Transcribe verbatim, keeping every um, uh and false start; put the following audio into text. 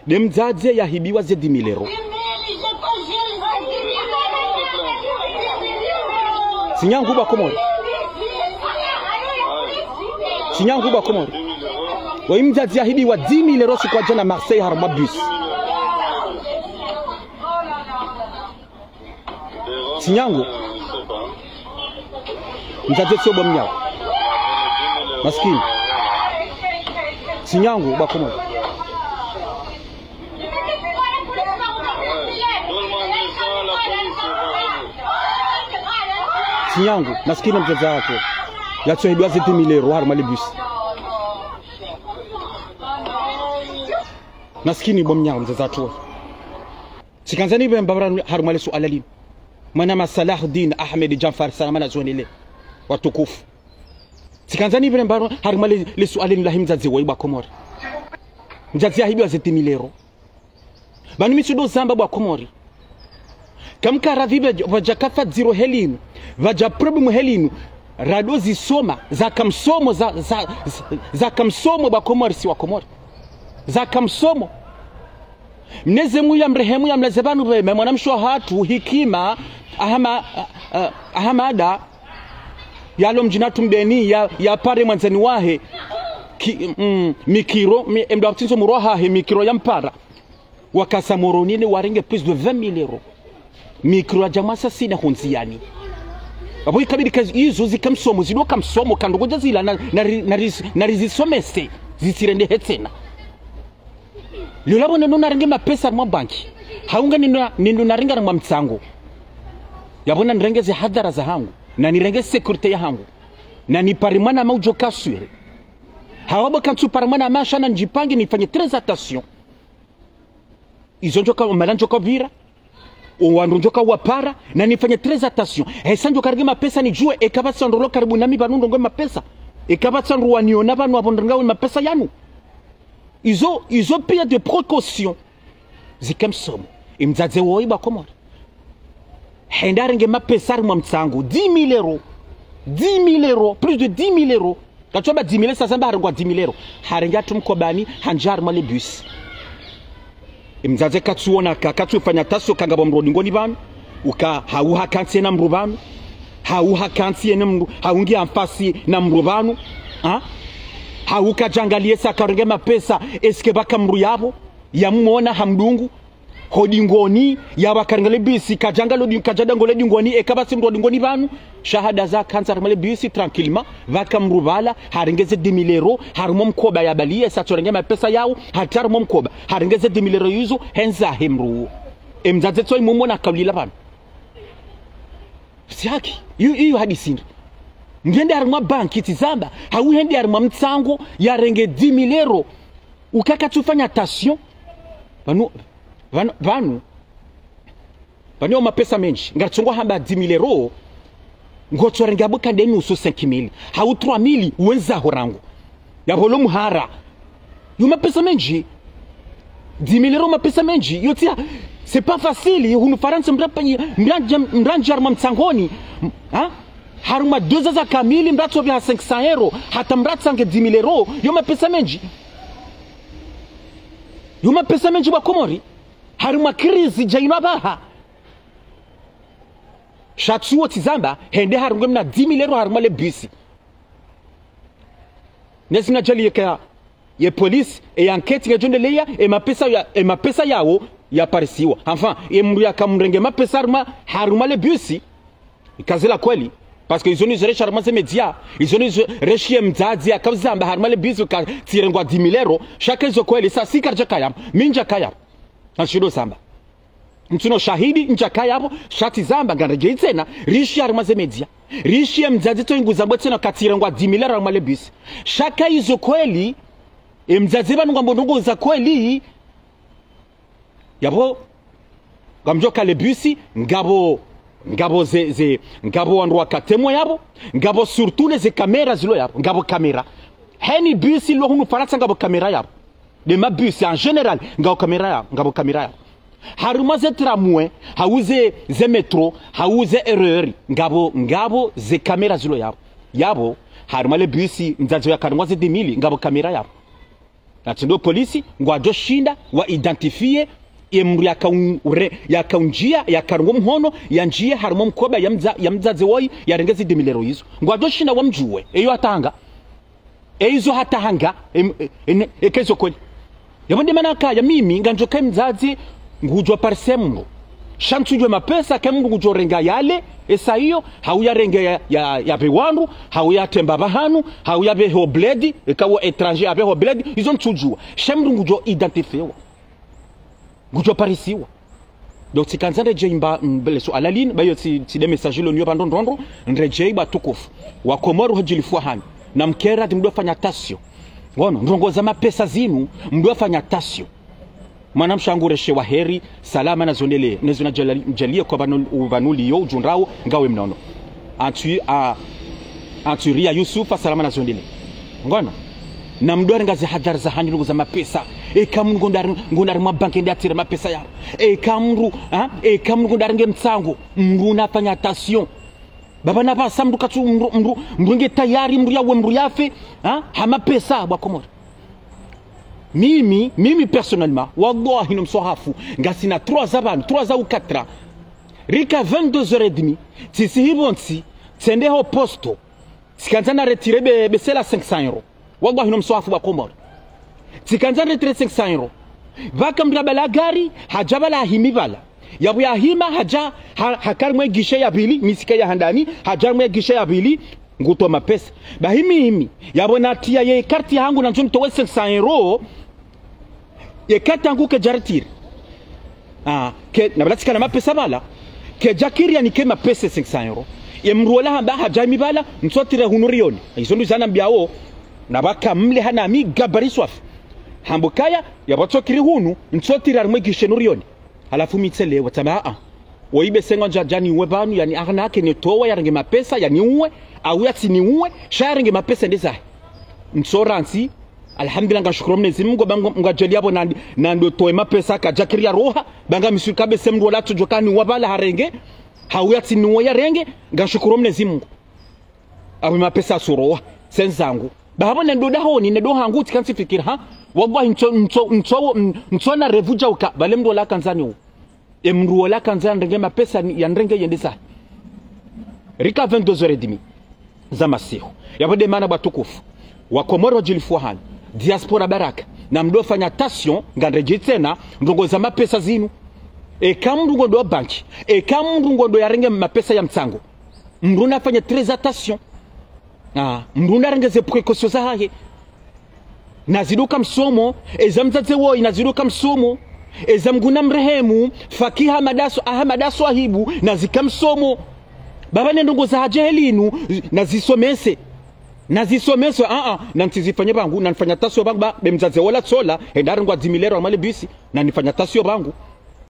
Nde mdzadze yahibiwa ze dix mille euros. Tsi nyangu bo Wakomori. Tsi nyangu bo Wakomori. Woyi mdzadze yahibiwa dix mille euros siku wa djana Marseille harumwa bus. Tsi nyangu. Mdzadze tsi wo bo mnyawo. Maskini. Tsi nyangu bo Wakomori. Tsi nyangu. Maskini mdzadze wahe. Yatsohibiwa ze dix mille euros harumwa le bus. Maskini bo mnyawo mdzadze wahe. Tsikandza nipve mbapvi harumwa le suala linu. Mwanama Salahuddin Ahmed Janfar, salama na zonele watukufu. Tsikandza nipve mbapvi harumwa le, le suala linu lahe mdzadze woyi bo Wakomori. Mdzadze yahibiwa ze dix mille euros. Pvanu mi tsudo zamba bo Wakomori. Kamkaradhi pvadja, pvadja kafa dziro helinu. Pvadja problème helinu. Rado zisoma. Zaka msomo za, za, za, zaka msomo bo Wakomori si Wakomori. Zaka msomo. Mnyezi Mungu yamrehemu yamlaze pvanu pvema mwanamshe wahatru Hikima Ahama-, a-, a-, Ahamada yalo mdjini Tumbeni ya, yapare mwandzani wahe ki, mm, mikiro, mi, emdru wa kutsindzo mdru wahahe mikiro yampara. Wakasa Moroni ne warenge plus de vingt mille euros. Mikiro yadja mwasa sina hondziyani. Apvo ikabidi kazi izo zika msomo, zidoka msomo, kandrongo dja zila na, na, ri- na, ri- na rizisomese, zisirendehe tsena. Leo lapvo neno narenge mapesa harumwa banki. Hau nga neno, neno narenge harumwa mtsango. Yapvo nanirenge ze hadhara zahangu. Na nirenge sécurité yahangu. Na nipare mwanama udjo kaswiri. Hau apvo kantsu pare mwanama sha na ndjipange nifanye très attention. Izo ndjoka, mala ndjoka pvira. Owandru ndjoka wapara, na nifanye très attention. Hesa ndjoka renge mapesa nidjuwe, eka pvatsi wandru walo karibu nami pvanu ndrongoo mapesa. Eka pvatsi wandru waniona pvanu apvo ndrongoo mapesa yanu. Izo, izo prise de précaution. Zike msomo. Emdzadze woyi bo Wakomori. Hende harenge mapesa harumwa mtsango. Dix mille euros. Dix mille euros. Plus de dix mille euros. Katsuamba dix mille, sasa mba harengwa dix mille euros. Harenge hatru mkobani, handjia harumwa le bus. Emdzadze katsuona ka, katsufanya attention ka ngapvo mdru odingoni pvanu. Uka hau hakantsi yena mdru pvanu. Hau hakantsi yena mdru, hau ngi en face na mdru pvanu. Ha? Hau kadjangaliye sa karenge mapesa, est-ce que pvaka mdru yapvo. Yamwona hamdungu. Hodingoni, yapvo karenge le bisi, kadjanga lo di-, kadjadangole dingoni, eka pvatsi mdru odingoni pvanu. Sha hadaza kantsi harumwa le bisi, tranquillement, pvaka mdru pvala, harenge ze dix mille euros, harumwa mkoba yabaliye, sa tsorenge mapesa yawo, hata harumwa mkoba, harenge ze dix mille euros izo, hendza he mdru. Emdzadze tsoyi mumwona kaulila pvanu. Tsi haki, iyo, iyo hadisi ndri. Mdru hende harumwa banki tsi zamba, hau hende harumwa mtsango, yarenge dix mille euros. Uka katsufanya attention. Pvanu, pvanu, pvanu. Pvanu yo mapesa mendji. Ngaritso ngo hamba dix mille euros. Ngotso renge apvo kande nusu cinq mille. Hau trois mille, wendza ho rangu. Yapvo lo muhara. Yo mapesa mendji. Dix mille euros mapesa mendji. Yo tsi ya, c'est pas facile. Hunu Farantsa mdru pa-, mdru ndja, mdru ndja harumwa mtsangoni. Ha? Harumwa deux ans za kamili mdru atso pviha cinq cents euros. Hata mdru atsange dix mille euros. Yo mapesa mendji. Yo mapesa mendji bo Wakomori. Harumwa crise dja inu apvaha. Sha tsi wo tsi zamba, hende harenge mna dix mille euros harumwa le bisi. Nesi nadjali yeka ye police, e enquête ngedjo ndeleya, e mapesa ya, e mapesa yawo yaparisiwa. Enfin, e mdru yaka mrenge mapesa harumwa, harumwa le bisi. Ikaze la kweli. Parce que izo nizo reshi harumwa ze média. Izo nizo reshi ye mdzadze yaka zamba harumwa le bisi ka tsirengwa dix mille euros. Sha ka izo kweli, sa si karidja kaya. Mi ndja kaya. Nashindo zamba. Ntsina shahidi, ndja kaya pvo, sha tsi zamba, ngaredjeyi tsena, rishi harumwa ze média. Rishi ye mdzadze tsoyi ngu zamba tsena ka tsirengwa dix mille euros harumwa le bisi. Sha ka izo kweli, e mdzadze pvanu ngwambo ndrongo za kweli. Yapvo, ngamdjo ka le bisi, ngapvo, ngapvo ze, ze, ngapvo wandru waka témoin yapvo, ngapvo surtout ne ze caméra zilo yapvo, ngapvo caméra. Heni bisi lo hunu Farantsa ngapvo caméra yapvo. Nde ma bisi en général, ngapvo caméra ya, ngapvo caméra ya. Harumwa ze tramway, hau ze, ze métro, hau ze R E R, ngapvo, ngapvo ze caméra zilo yapvo. Yapvo, harumwa le bisi, mdzadze yaka harumwa ze dix mille, ngapvo caméra yapvo. Natsi ndo polisi, ngwadjo shinda wa identifier ye mndru yaka un-, ure-, yaka undjia, yaka renge mhono, yandjie harumwa mkoba ya mdza-, ya mdzadze woyi, yarenge zi dix mille euros izo. Ngwadjo shinda wamdjuwe, eyo hata hanga. Eizo hata hanga, em-, e-, ene-, eka izo kweli. Yapvo nde mana kaya mimi, ngandjo ka mdzadze, ngudjo parise mndru. Sha ntsudjuwe mapesa, ke mndru ngudjo renga yale, esa iyo, hau yarenge ya, ya, yapve wandru, hau yatemba pvahanu, hau yapve ho bledi, eka wo étranger yapve ho bledi, izo ntsudjuwa. Sha mndru ngudjo identifiwa. Ngudjo parisiwa. Donc, tsikandza ndredjei mba, mbele suala linu, ba iyo tsi, tsi nde message lo niyo pvandru ndrondro, ndredjei ba watukufu. Wakomori hadjilifu hanyu. Namkere ati mdofanya attention. Ngono, ndrongo za mapesa zinu, mdofanya attention. Mwanamshe wangu reshe wa heri, salama na zondele, nezo na djali-, djalie kwa pvanu-, pvanu uliyo udjundrao, ngawe mnono. Antu, a, antu Ria Yusufa, salama na zondele. Ngono. Na mdore ngazi hadhari za hanyu ndrongo za mapesa. Eka mndru ngondari, ngondari mwa banki nde atire mapesa ya. Eka mndru, ha? Eka mndru ngondari nge mtsango. Mndru nafanya attention. Baba na pvasa mndru katsu, mndru, mndru, mndru nge tayari, mndru yawe, mndru yafe. Ha? Ha mapesa, bwa Komori. Mimi, mimi personnellement, wallahi no mswahafu, ngasina trois ans pvanu, trois ans ou quatre ans. Rika vingt-deux heures et demie, tsisi hipvontsi, tsende ho posto, tsikandza na retire be, be sela cinq cents euros. Wallahi no mswahafu bwa Komori. Tsikandza na retire cinq cents euros. Pvaka mndru pvala gari, hadja pvala himi pvala. Yapvo yahima, hadja, ha, haka harimwe guichet ya pvili, mi tsika ya handani, hadja harimwe guichet ya pvili, ngutowa mapesa. Bahi mimi, yapvo natriya ye carte yahangu nandzo nitowe cinq cents euros, ye carte yahangu kedja retire. Ah, ke, na pvala tsikana mapesa pvala, kedja kiri yanike mapesa cinq cents euros. Ye mndru wola hamba hadja himi pvala, ntsotire hunu rione. Izo ndo zanambiao, na pvaka mle hanami gabari swafi. Hambo kaya, yapvo tsokiri hunu, ntsotire harimwe guichet nu rione. Halafu mi tselewa, tsamba, ah, ah. Woyi be senga ndja, ndja niwe pvanu, yani arnaque, nitowa, yarenge mapesa, yaniuwe, au yatsiniuwe, sha yarenge mapesa nde zahe. Ntsorantsi, alhamdulillah, ngashukuru Mwenyezi Mungu, ba Mngu, Mngu adjaaliya pvo nandi, nandotowe mapesa, kadjakiri ya roha, ba ngami sûr kabisa mndru wola tsodjoka niuwa pvala harenge, hau yatsiniuwe yarenge, ngashukuru Mwenyezi Mungu. Apvo mapesa yasuroha, sensa zangu. Ba hapvo nendo dahoni, nendo hangu, tsikantsi fikiri, ha? Wallahi, ntso, ntso, ntso, ntso na rêve djauka, pvale mndru wola kandza niuwe. Ye mndru wola kandza yanirenge mapesa ni, yanirenge yende zahe. Rika vingt-deux heures et demie. Za masihu. Yapvo nde mana bwa watukufu. Wakomori wadjilifu hanyu. Diaspora baraka. Na mdofanya attention, nganredjei tsena, ndrongo za mapesa zinu. Eka mndru ngondo banki. Eka mndru ngondo yarenge mapesa ya mtsango. Mndru nafanye très attention. Ah, mndru narenge ze précautions zahahe. Nazidoka msomo, eza mdzadze woyi nazidoka msomo, eza Mngu namrehemu, Fakiha Madaso, Aha Madaso Ahibu, nazika msomo. Baba ne ndrongo za hadjeheli inu, nazisomese. Nazisomese, ah, ah, nantsizifanye pvangu, nanifanya attention pvangu, ba, be mdzadze wola tsola, henda harengwa dix mille euros male bisi, nanifanya attention pvangu.